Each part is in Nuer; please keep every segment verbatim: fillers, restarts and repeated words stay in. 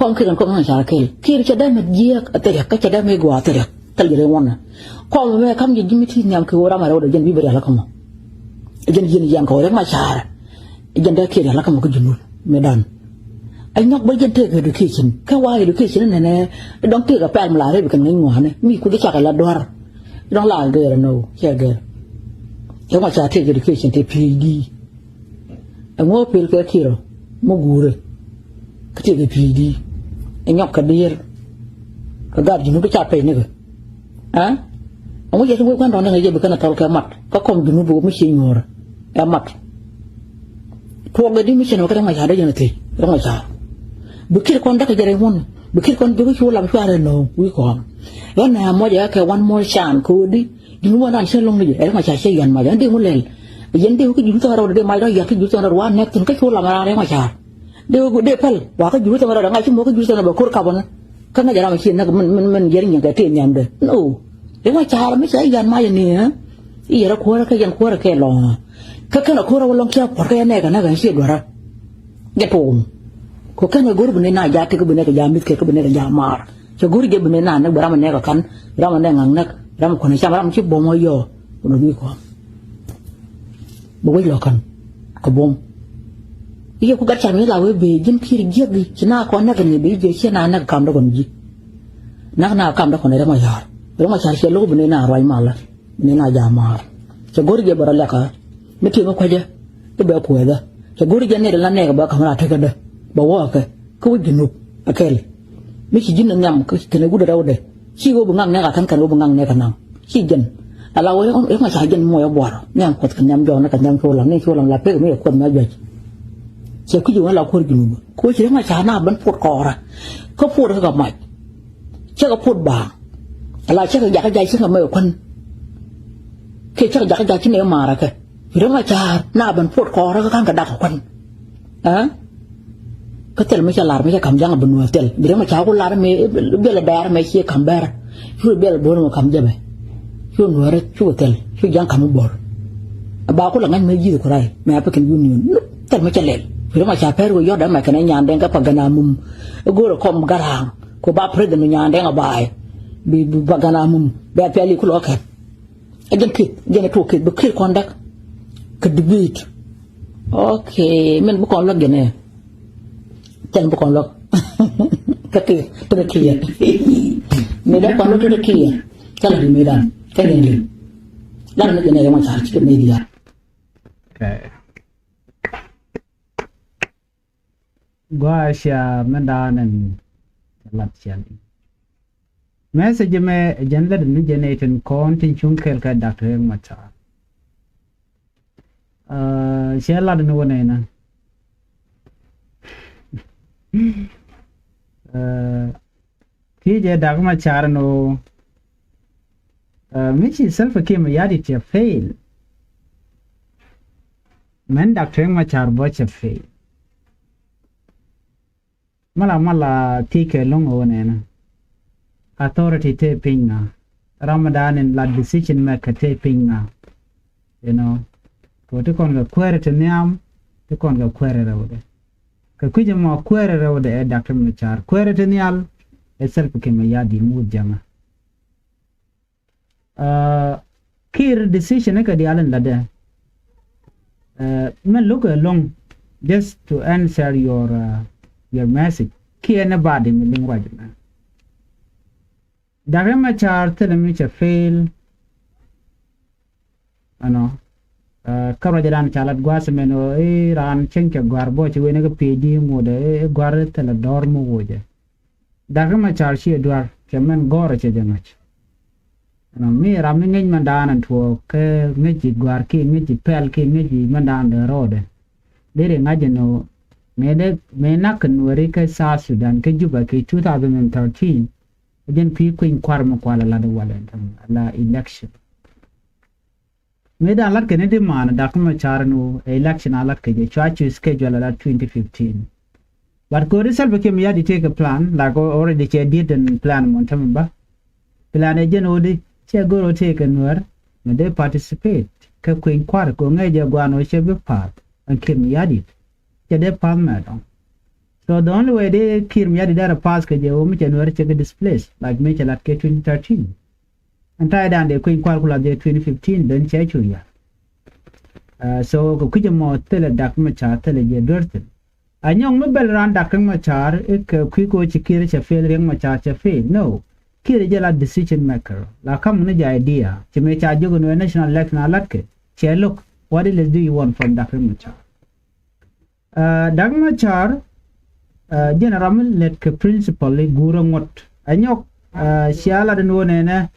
Kɔm Kiir ɛn kɔm Riɛk Macar kɛl. Kiir cɛ dee mɛ jiɛk a thil riɛk, kä cɛ dee mɛ gɔaa a thil riɛk. Thil jɛ rɛy ŋuɔnɛ. Kɔm mɛ kam jɛ ji̱ mi ti nhiam kɛ ɣöö ram a rɛw dɛ jɛn bi bɛ rial kä mɔ. Jɛn jiɛn jiɛn kɛ ɣöö Riɛk Macar. Jɛn dee Kiir rial kä mɔ kä Junub mɛ dan. A nyɔk bä jɛn tëëk education. Kä wa education nɛnɛ dɔ̱ŋ tëëk a pɛl mi la rɛp kɛ ŋäc ŋuanɛ. Mi kuth cakɛ la duar. Dɔ̱ŋ la gɛr nɔ, cɛ gɛr. Riɛk Macar tëëk education tëë PhD. Ɛŋu pel kɛ Kiir ɔ mi guurɛ. Kä tëëkɛ PhD. Ɛ nyɔk kɛ dier. Kɛ gat Junub ca pɛy nikɛ. Ɛ? Ɛŋu jɛ ti wek kuan tɔn ni ŋäc jɛ bi kɛn a thɔl kɛ mat. Kä kɔm Junub bi wä mi cie nyuɔrɛ. Ɛ mat. Tuɔk gɛ di mi cɛn wä kä Riɛk Macar dee jɛn a thiec. Riɛk Macar. Bi Kiir kɔn däk kɛ jɛ rɛy mun. Bi Kiir kɔn duk cu lam cuarɛ nɔ wi̱i̱ kɔn. Ɣän nɛ a mɔc ɛ kɛ one more chance kɛ wä di. Junub wan ran cä lo̱ŋ ni jɛ, ɛ Riɛk Macar cä yian mac, ɛn dee ŋu lɛl. Yɛn dee wä kä Junub thɔn rɛw dee mac dɔ̱ŋ yiat kä Junub thɔn rɛw wa nɛk thi̱n kä cu lam ran Riɛk Macar. Dee wä dee päl, wa kä Junub thɔn rɛw dee ŋa̱c ci mɔ kä Junub thɔn rɛw bɛ ko̱r kap ɔnä. Kä ŋäc ram ci näk min, min, min yɛr nyiŋ kɛ tëë nhiamdɛ. No. Riɛk Macar mi cɛ yian mac ni, ɛ? I̱ yɛr a kuäärä kä yɛn kuäärä kɛ lɔ̱ŋ. Kä kɛn a kuäärä wä lɔ̱ŋ cia puɔ̱r kä yɛn nɛɛk a näk ɛn ci duäärä. Jɛ tuum. Kɛ kɛn a go̱r bi ni na ja tek bi nɛɛk a ja mi̱th kɛ kä bi nɛɛk a ja maar. Cɛ go̱r jɛ bi ni na näk bi ram a nɛɛk a ka̱n, bi ram a nɛɛk ŋa̱k näk, bi ram a kuɔn a cam, ram ci buɔ̱m a yɔɔ. Kun a bi kɔn. Bi wec lɔ ka̱n. Kɛ buɔ̱m. I̱ yɛ ku gat cam i̱ la wee bee ji̱n Kiir jiäk i̱ ci na kɔn näk ni bi jiɛ ci na näk kam dɔkɔn ji̱. Näk na kam dɔkɔn Riɛk Macar. Riɛk Macar cɛ lo̱k bi ni na ruac malä. Ni na ja maar. Cɛ go̱r jɛ bɛ rɔ lɛkä. Mi ti̱eŋ kuecä. I̱ bɛ kueethä. Cɛ go̱r jɛ nɛt la nɛɛk bɛ ka̱m ra tekädä. Bɛ wäkɛ. Kä wä Junub. Ɛ kɛl. Mi ci ji̱n nhiam kɛn i̱ wut rɛwdɛ. Ci ɣöö bi ŋaŋ nɛɛk a ka̱n kɛn ɣöö bi ŋaŋ nɛɛk a naŋ. Ci jɛn. Ala wä Riɛk Macar jɛn muɔc ɛ buar. Nhiam kuɔth kɛ nhiam jɔɔnä kɛ nhiam cuɔl lam ni cuɔl lam la pek mi yɛ kuɔth mi a juac. Cɛ kui̱c ɣöö la kuäär Junub. Kɛ ɣöö ci Riɛk Macar na ben puɔt kɔɔrä. Kä puɔt kä kɛ mac. Cä kɛ puɔt baaŋ. Ala cä kɛ jakä jac cä kɛ mɛ kuän. Kɛ cä kɛ jakä jac ci nɛ maarä kɛ. Riɛk Macar na ben puɔt kɔɔrä kä ka̱n kɛ dak kɛ kuän. Ɛ? Kä thil mi cä lar mi cä ka̱m ja̱ŋ a bi nuɔ̱ɔ̱r thil. Bi Riɛk Macar ku lar mi biɛl a dɛɛr mɛ ciɛ ka̱m bɛr. Cu biɛl a bo̱o̱r mɛ ka̱m jɛmɛ. Cu nuɔ̱ɔ̱rä cu thil. Cu ja̱ŋ ka̱m bo̱o̱r. Ba ku la ŋa̱c mɛ ji̱th ku ray mɛ African Union. Thil mi cä lɛl. Bi Riɛk Macar pɛr ku yɔt dämɛ kɛnɛ nyan dɛŋ kä pa gana mum. I̱ go̱o̱rɛ kɔm garaŋ. Ku ba president nyan dɛŋ a baay. Bi, bi pa gana mum. Bɛ piali ku lɔ kɛn. Ɛ jɛn kith, jɛn ɛ tuɔɔk kith, bi kith kɔn däk. Kɛ debate. Okay, min bi kɔn luäk jɛn ɛ. Cɛn bi kɔn luäk. Kä kith, tekɛ kiɛ. Mi dee kɔn luäk tekɛ kiɛ. Cä la di mi dan. Cä ni di. La ni jɛn ɛ yɛ ma car cikɛ mi di ya. Okay. Gua̱a̱ cia mɛn da̱a̱n ɛn cɛ lat ciɛn. Message mɛ jɛn lät ni jɛn ɛ tin kɔn tin cuŋ kɛl kɛ Doctor Riek Machar. Aa, cɛ lat ni wä nɛnɛ. Aa, Kiɛ jɛ Dak Macar ni ɣöö, ɛ, mi ci Salva Kiir Mayardit cɛ fail. Mɛn Dak Riek Macar bä cɛ fail. Mala mala ti kɛ lo̱ŋ ɣöö nɛnɛ. Authority te piny ŋa. Ramadan in la decision maker te piny ŋa. You know. Kɛ ti kɔn kɛ kuɛɛrɛ ti nhiam, ti kɔn kɛ kuɛɛrɛ rɛwdɛ. Kɛ kui̱c ɛmɔ kuɛɛrɛ rɛwdɛ ɛ Dak Macar. Kuɛɛrɛ ti nhial ɛ Salva Kiir Mayardit mi wut jaŋä. Aa, Kiir decision ni kɛ diaal in latdɛ. Aa, mɛn lo̱k ɛlɔ̱ŋ, just to answer your, aa, your message. Kiɛ ni badi mi liŋ ruac mɛ. Dak Macar thilɛ mi cɛ fail. Ɛnɔ. Ɛ, kä ruacdan ca lat gua̱a̱th mɛn ɣöö i̱ raan cieŋ cɛ gɔ̱a̱r bä ci wen i̱ kä PhD ŋotdɛ i̱ gɔ̱a̱r thilɛ dɔ̱r mi wocɛ. Dak Macar ciɛ duar cɛ mɛn gɔ̱rä cɛ jɛ ŋa̱c. Ɛnɔ mi ram mi ŋäc mɛn daanɛ tuɔɔk kä ŋäc ji̱ gɔ̱a̱r kiɛ ŋäc ji̱ pɛl kiɛ ŋäc ji̱ mɛn daanɛ dee rɔɔdɛ. Deri ŋa̱c ɛn ɣöö mëë dee mëë nak kɛ nuɔ̱ɔ̱ri kä South Sudan kä Juba kɛ two thousand and thirteen. Jɛn kui̱ kui̱ny kua̱r mi kual a lat walɛ ala election. Mëë dan lat kɛn i̱ di man Dak Macar ni ɣöö election a lat kɛ jɛ cua cu schedule a lat twenty fifteen. But kɛ ɣöö di Salva Kiir Mayardit tëëkɛ plan, like already cɛ diet den plan mɔn tämɛ ba. Plan ɛ jɛn ɣöö di cɛ go̱r ɣöö tëëkɛ nuäär mi dee participate kɛ kui̱ny kua̱r kɛ ɣöö ŋäc jɛ gua̱a̱n ɣöö cɛ bi pa̱a̱th ɛn Kiir Mayardit. Cɛ dee pa̱a̱th mɛ dɔ̱ŋ. So the only way dee Kiir Mayardit dee rɛ pass kɛ jɛ ɣöö mi cɛ Nuɛr cɛ kɛ displace, like mi cɛ lat kɛ twenty thirteen. Ɛn ta̱yɛ dan dee kueny kua̱r ku lath jɛ twenty fifteen, then cɛ cu ya. Uh, so kɛ kui̱c ɛmɔ thilɛ Dak Machar, thilɛ jɛ duer thi̱n. Anyɔk mi bɛl raan Dak Riek Machar i̱ kɛ kui̱ kɛ ɣöö ci Kiir cɛ fail, Riek Machar cɛ fail. No. Kiir jɛ la decision maker. La kam ni jɛ idea. Ci mëë ca jiök ɛn ɣöö national election a latkɛ. Cɛ lo̱k, what else do you want from Dak Riek Machar? Uh, Dak Machar, uh, jɛn ram mi lät kɛ principle i̱ guur ɛ ŋuɔ̱t. Anyɔk, uh, cia lat ɛn ɣöö nɛnɛ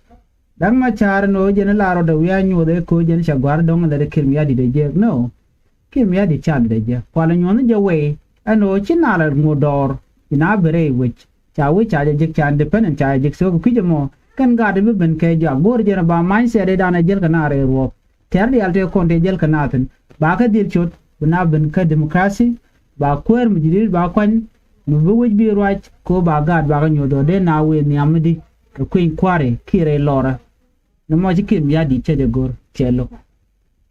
Dak Machar ɛn ɣöö jɛn i̱ la rɔɔdɛ wi̱i̱ a nyuɔth ɛ ko̱ jɛn cɛ gua̱r dɔ̱ŋ lät ɛ Kiir Mayardit ɛ jek. No. Kiir Mayardit ca lät ɛ jek. Kualɛ nyuɔ̱th ni jɛ wei ɛn ɣöö ci nal ɛ ŋuɔ̱t dɔɔr. Ci na ben rɛy wec. Ca wec ca jɛ jek, ca independent ca jɛ jek. So kɛ kui̱c ɛmɔ kɛn gaat bi ben kɛ jɔak. Go̱o̱r jɛn ɛ ba mindset ëëdan ɛ jäl kɛ na rɛy ruɔ̱ɔ̱p. Tɛ̈r diaal tëë kɔn tëë jäl kɛ na thi̱n. Ba kɛ dhil cot bi na ben kä democracy. Ba kuäär mi ji̱ di̱t ba kuany. Mi bi wec bi ruac kɛ ɣöö ba gaat ba kɛ nyuɔ̱th ɣöö dee na wëë nhiam mi di kɛ kueny kua̱ri Kiir rɛy lɔrä. Ni mɔ ci Kiir Mayardit cɛ jɛ go̱r cɛ lo̱k.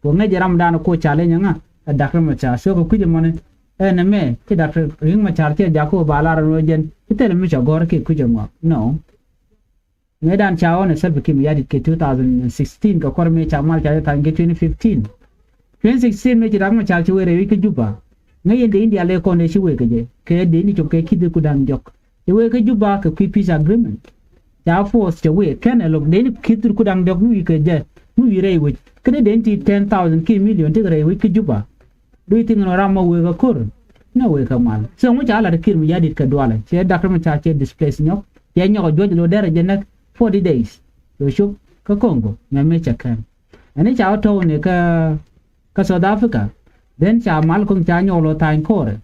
Kɛ ŋäc jɛ ramdan ko̱ ca leny ɛŋa ɛ Dak Riek Machar. So kɛ kui̱c ɛmɔni ɛn ɛmɛ ci Dak Riek Machar cɛ jak ko̱ ba lar ɛn ɣöö jɛn ci thilɛ mi cɛ gɔ̱r kiɛ kui̱c ɛŋɔak. No. Mëëdan ca ɣɔn ɛ Salva Kiir Mayardit kɛ two thousand sixteen kɛ kuɔr mëë ca mal ca jɛ tha̱a̱ny kɛ twenty fifteen. Twenty sixteen mëë ci Dak Machar ci wëë rɛy wi̱c kä Juba. Ŋäc yɛn dee India lɛ kɔn dee ci wëë kɛ jɛ kɛ dee ni cop kɛ ki̱th ku da̱ŋ diɔ̱k. Cɛ wëë kä Juba kɛ kui̱ peace agreement. Ca force cɛ wëë kɛn ɛ lo̱k dee ni ki̱th ku da̱ŋ diɔ̱k mi wi̱i̱ kɛ jɛ mi wi̱i̱ rɛy wec. Kä dee dee ni ti ten thousand kiɛ million ti kɛ rɛy wec kä Juba. Do you think nɔ ram ma wëë kɛ ko̱r? Nɔ wëë kɛ mal. So ŋu ca lat Kiir Mayardit kɛ dualɛ cɛ Dak Riek Machar cɛ displace nyɔk. Cɛ nyɔk ɛ juɔc lo̱ derɛ jɛ näk forty days. Lo cop kä Congo mɛ mëë cɛ kɛn. Ɛn i̱ ca wä tɔw ni kä kä South Africa. Then ca mal ko̱ŋ ca nyɔk lo̱ tha̱a̱ny ko̱rɛ.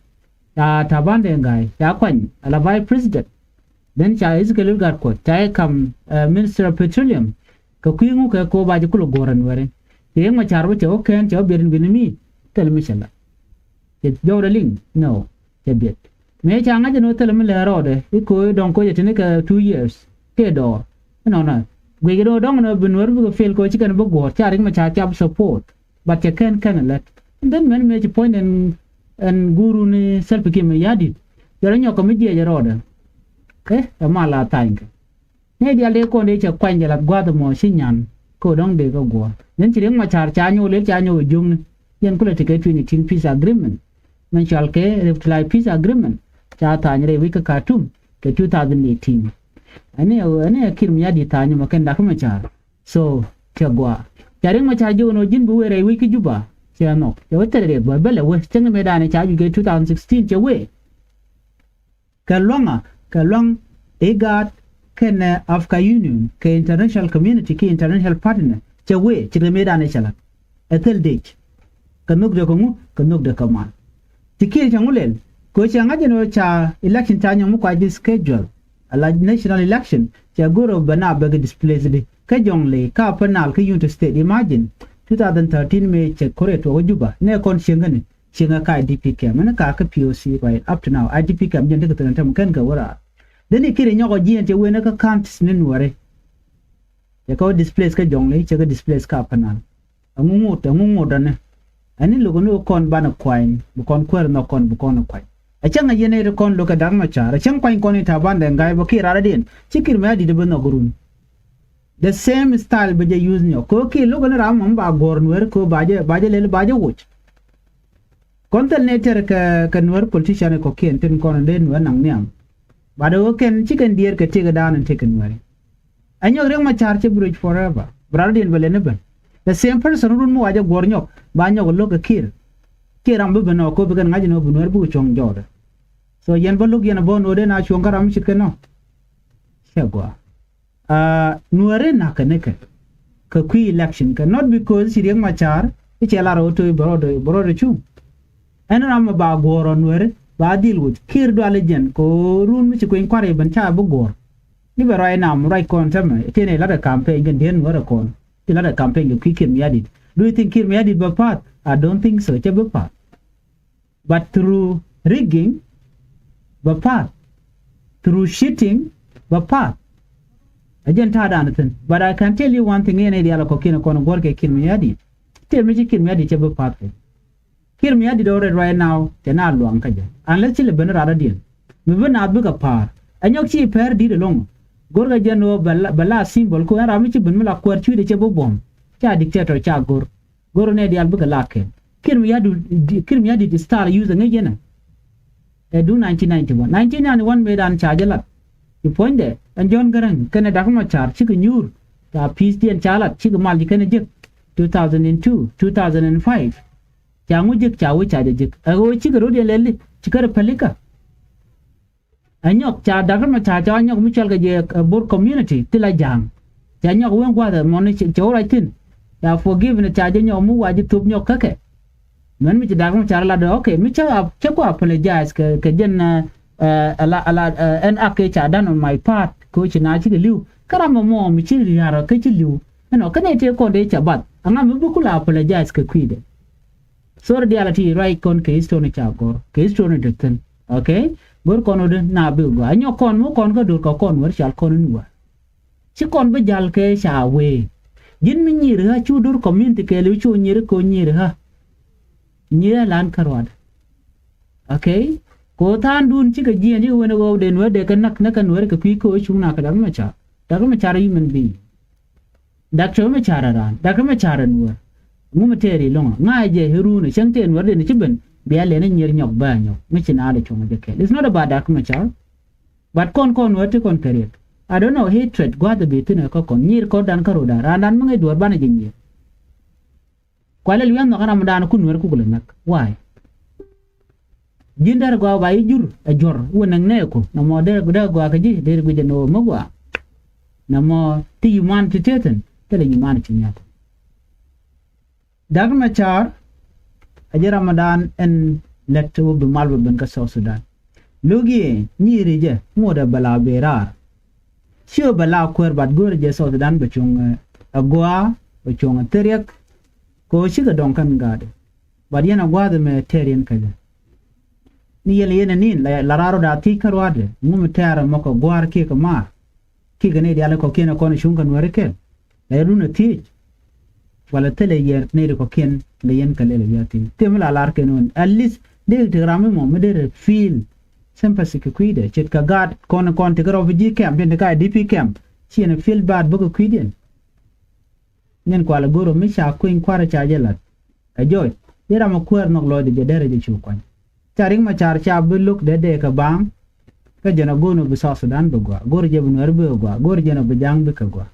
Ca Taban Deng Gai ca kuany ala vice president. Then ca Ezekiel Gatkuoth ca i̱ kam, eh, Minister of Petroleum. Kɛ kui̱ ŋu kɛ ko̱ ba jɛ kulɛ guɔ̱r ɛn wɛri. Ci Riek Machar bä cɛ wä kɛn cɛ wä biɛt in guini mi. Thil mi cɛ la. Cɛ jɔwdɛ liŋ. No. Cɛ biɛt. Mëë ca ŋa̱c ɛn wä thil mi lɛ rɔɔdɛ i̱ ko̱ i̱ dɔ̱ŋ ko̱ jɛ tini kɛ two years. Tëë dɔɔr. Inɔnɔ. Guic kɛ dɔ̱ŋ dɔ̱ŋ ɛn wä bi nuɛr bikɛ fail ko̱ ci kɛn bä guɔ̱r ca Riek Machar cap support. But cɛ kɛn kɛn ɛ lät. And then mɛn mëë ci puɔ̱ny ɛn, ɛn guru ni Salva Kiir Mayardit. Jɔrɛ nyɔk kɛ mi jiɛc ɛ rɔɔdɛ. Ɛ ɛ mal a tha̱a̱ny kɛ. Nɛ dial dee kɔn dee cɛ kuany jɛ lath gua̱a̱th ɛmɔ ci nyan. Kɛ ɣöö dɔ̱ŋ dee kɛ guɔ̱ɔ̱r. Then ci Riek Machar ca nyɔk lel ca nyɔk ɛ jiökni. Yɛn kulɛ tekɛ twenty eighteen peace agreement. Mɛn cɔal kɛ revitalized peace agreement. Ca tha̱a̱ny rɛy wec kä Khartoum kɛ two thousand eighteen. Ɛn ɛ, ɛn ɛ Kiir Mayardit tha̱a̱ny ɛmɔ kɛn Dak Machar. So cɛ gua̱a̱. Ca Riek Machar jiök ɛn ɣöö ji̱n bi wëë rɛy wec kä Juba. Cɛ nhɔk. Cɛ wä thil Riek bä bä lɛ wec. Cäŋ mëëdan ca juc kɛ two thousand sixteen cɛ wëë. Kɛ lua̱ŋa, kɛ lua̱ŋ IGAD kɛnɛ Africa Union kɛ international community kɛ international partner. Cɛ wëë ci rɛ mëëdan ɛ cɛ la̱t. Ɛ thil dec. Kɛ nhök dee kɛ ŋu, kɛ nhök dee kɛ mal. Ci Kiir cɛ ŋu lɛl kɛ ɣöö cɛ ŋa̱c ɛn ɣöö ca election ca nyɔk mi kua ji̱ schedule. Ala national election cɛ go̱r ɣöö bɛ na bɛ kɛ displace di kä Jonglei kä Upper Nile kä Unity State. Imagine two thousand thirteen mëë cɛ ko̱r ɛ tuɔɔk kä Juba nɛ kɔn cieŋkäni. Cieŋä ka IDP camp ɛn ka kä POC right up to now. IDP camp jɛn tekɛ thilɛ tɛm kɛn kɛ wä raar. Deni Kiir nyɔkɔ jiɛn cɛ wen kä counties ni Nuɛri. Cɛ kɛ wä displace kä Jonglei, cɛ kɛ displace kä Upper Nile. Ɛŋu ŋot, ɛŋu ŋot dɔni. Ɛni lo̱k ni kɔn banɛ kuany bi kɔn kuäär nhɔk kɔn bi kɔn kuany. Ɛ cäŋ ɛ yɛn ɛ ti kɔn lo̱k ɛ Dak Machar ɛ cäŋ kuany kɔn i̱ Taban Deng Gai bä Kiir rarɛ diɛn ci Kiir Mayardit bi nhɔk run. The same style bä jɛ use nyɔk kɛ ɣöö Kiir lo̱k ni ram mɔ mi ba guɔ̱ɔ̱r Nuɛr kɛ ɣöö ba jɛ, ba jɛ lɛl ba jɛ woc. Kɔn thil ni tɛr kɛ, kɛ Nuɛr politician kɔkiɛn tin kɔn dee Nuɛr naŋ nhiam. Ba dee wä kɛn ci kɛn diɛɛr kɛ tiek dan in tiek kɛ Nuɛri. Ɛ nyɔk Riek Machar cɛ bi roc forever. Bi rardiɛn bɛ lɛ ni ben. The same person run mi wa jɛ guɔ̱ɔ̱r nyɔk ba nyɔk lo̱k kɛ Kiir. Kiir ram bi ben ɔ kop bi kɛn ŋa̱c ni wä bi Nuɛr bikɛ cuɔ̱ŋ jɔɔdɛ. So yɛn bä lo̱k yɛn ɛ bä nuɔ̱ɔ̱dɛ na cuɔ̱ŋ kä ram mi cit kɛ nɔ. Cɛ gɔaa. Aa, Nuɛri na̱k kɛ nikɛ kɛ kui̱ election kɛ, not because ci Riek Machar i̱ cɛ lar ɣä to̱c bɛ rɔɔdɛ, bɛ rɔɔdɛ cuŋ. Ɛn ram mɛ ba guɔ̱ɔ̱r ɔ Nuɛri ba dhil woc Kiir duali jɛn kɛ ɣöö run mi ci kueny kua̱r i̱ ben ca bi guɔ̱ɔ̱r. I̱ bɛ ruac nam ruac kɔn tɛmɛ itiɛn i̱ lat ɛ campaign kɛn dieen Nuɛri kɔn i̱ lat ɛ campaign kɛ kui̱ Kiir Mayardit. Do you think Kiir Mayardit bɛ path? I don't think so. Cɛ bi path. But through rigging bɛ path, through cheating bɛ path. Ɛ jɛn ta̱a̱ dan thi̱n. But I can tell you one thing, yɛn i̱ diaal kɔ̱kiɛn kɔn guɔ̱r kɛ Kiir Mayardit. Tëë mi ci Kiir Mayardit cɛ bi path kɛ. Kiir Mayardit already right now cɛ na luaŋ kä jɛ. Unless ci lɛ ben rat radiɛn mi bi naath bikɛ pa̱a̱r. Ɛ nyɔk ci pɛr di̱t ɛlɔŋ. Go̱rkɛ jɛn ɣöö bɛ la, bɛ la symbol ku ɛn ram mi ci ben mi la kuɛɛr cui̱dɛ cɛ bi buɔ̱m. Ca dictator ca go̱r. Go̱r nɛ diaal bikɛ la kɛn. Kiir Mayardit, Kiir Mayardit style use ŋäc yɛn ɛ. Ɛ duŋ nineteen ninety-one. Nineteen ninety-one mëëdan ca jɛ lat. Ci puɔ̱nydɛ ɛn John Garang kɛnɛ Dak Machar cikɛ nyuur. Ca peace diɛn ca lat cikɛ mal ji̱ kɛnɛ jek. Two thousand and two, two thousand and five. Ca ŋu jek ca wee ca jɛ jek. Ɛ ɣöö cikɛ ro̱d yɛn lɛli. Cikɛ rɛ pälikä. Ɛ nyɔk ca Dak Machar ca nyɔk mi cɔl kɛ jɛ, ɛ, Bor community ti la ja̱a̱ŋ. Ca nyɔk wen gua̱thɛ mɔni cɛ wä ruac thi̱n. Ca forgive ni ca jɛ nyɔk mi wa ji̱ thop nyɔk kä kɛ. Mɛn mi ci Dak Machar la dee, okay, mi cä, cä ku apologize kɛ, kɛ jɛn, ɛ, ɛ, ala, ala, ɛ, ɛn ak kɛ ca done on my part kɛ ɣöö ci na cikɛ li̱w. Kä ram mɔ mɔ mi ci ria̱r kä ci li̱w. Ɛnɔ kä nɛ tëë kɔn dee ca bath aŋa mi bi ku la apologize kɛ kui̱dɛ. Sorry diaal a ti ruac kɔn kɛ history ni ca gɔr kɛ history ni te thi̱n. Okay. Go̱r kɔn wä di na bi gɔaa nyɔk kɔn mi kɔn kä do̱r kɛ kɔn wä cal kɔn ni wä. Ci kɔn bi jal kɛ ca wee. Ji̱n mi nyir ɣä cu do̱r community kɛɛliw cu nyir kɛ nyir ɣä. Nyir ɣä lan kä ruat. Okay. Kɛ ɣöö tha̱a̱ŋdun cikɛ jiɛn cikɛ wen ɣöö dee nuäär dee kɛ näk näk kɛ nuäär kɛ kui̱ kɛ ɣöö cuŋ na kɛ Dak Machar. Dak Machar human being. Dak Machar ɛ raan, Dak Machar ɛ nuäär. Ŋu mi tɛɛr i̱ lo̱ŋä ŋa̱cɛ jɛ i̱ ruunɛ cäŋ tɛɛr nuäär dee ni ci ben. Bia lɛn i̱ nyier nyɔk bä nyɔk mi ci naath ɛ cuɔ̱ŋ jɛ kɛl. It's not about Dak Machar. But kɔn kɔn nuäär ti kɔn kɛ riɛk. I don't know hatred gua̱th ɛ bi thi̱n ɛ kä kɔn nyier kɔn dan kä ro̱dan raan dan mi ŋäc duɔ̱ɔ̱r banɛ jɛ nyier. Kualɛ luɛn nhɔk ram dan ku nuɛr kuk lɛ näk. Why? Ji̱n derɛ gɔaa ba i̱ jur ɛ juɔr wä näk nɛɛku nɔmɔ derɛ derɛ gɔaa kä ji̱ derɛ guic ɛ no̱o̱ mi gɔaa. Nɔmɔ ti humanity tethin thilɛ humanity nyath. Dak Machar a jɛ ram dan ɛn lɛt wä bi mal bɛ ben kä South Sudan. Lo̱k yɛ nyiiri jɛ ŋuɔ̱t ɛ bɛ la bɛ raar. Ciö bɛ la kuäär bat go̱o̱rɛ jɛ South Sudan bɛ cuŋ ɛ gɔaa bɛ cuŋ ɛ thiriɛk. Kɛ ɣöö cikɛ dɔ̱ŋ kɛn gaatdɛ. Bat yɛn a gua̱a̱th ɛmɛ tɛɛr yɛn kä jɛ. Ni yɛl yɛn ɛ ni̱n la raar rot a thiec kä rua̱a̱tdɛ ŋu mi tɛɛr ɛmɔ kɛ gua̱a̱r kiɛ kɛ maar. Kiɛ kɛ nɛy diaal kɔ̱kiɛn ɛ kɔn ɛ cuŋ kɛ nuääri kɛl. La yɛn run ɛ thiec. Walɛ thilɛ yɛn nɛy ri kɔ̱kiɛn lɛ yɛn kɛ lɛl ɛ wiathin thil mi la lar kɛn ɣän at least dee ti ram mi mɔ mi dee rɛ feel sympathy kɛ kui̱dɛ ce̱tkɛ gaat kɔn kɔn ti kɛ refugee camp tin ti ka D P camp. Ciɛn ɛ feel bad bä kɛ kui̱diɛn. Nyin kualɛ go̱r ɔ mi ca kueny kuarɛ ca jɛ la̱t. Ɛ jɔc i̱ ram ɛ kuäär nhɔk lɔcdɛ jɛ derɛ jɛ cu kuany. Ca Riek Machar ca bi lo̱k dee dee kɛ baaŋ. Kä jɛn ɛ go̱o̱n ɔ bi South Sudan bi gɔaa go̱r jɛ bi nuɛr bi kɛ gɔaa go̱r jɛn ɔ bi ja̱a̱ŋ bi kɛ gɔaa.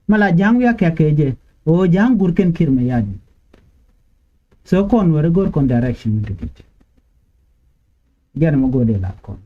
Mi la ja̱a̱ŋ wiak kɛk kɛ jɛ ɣöö ja̱a̱ŋ gurkɛn Kiir Mayardit. So kɔn nuɛr ɛ go̱r kɔn direction mi didit. Jɛn ɛ mi go̱o̱r dee la̱t kɔn.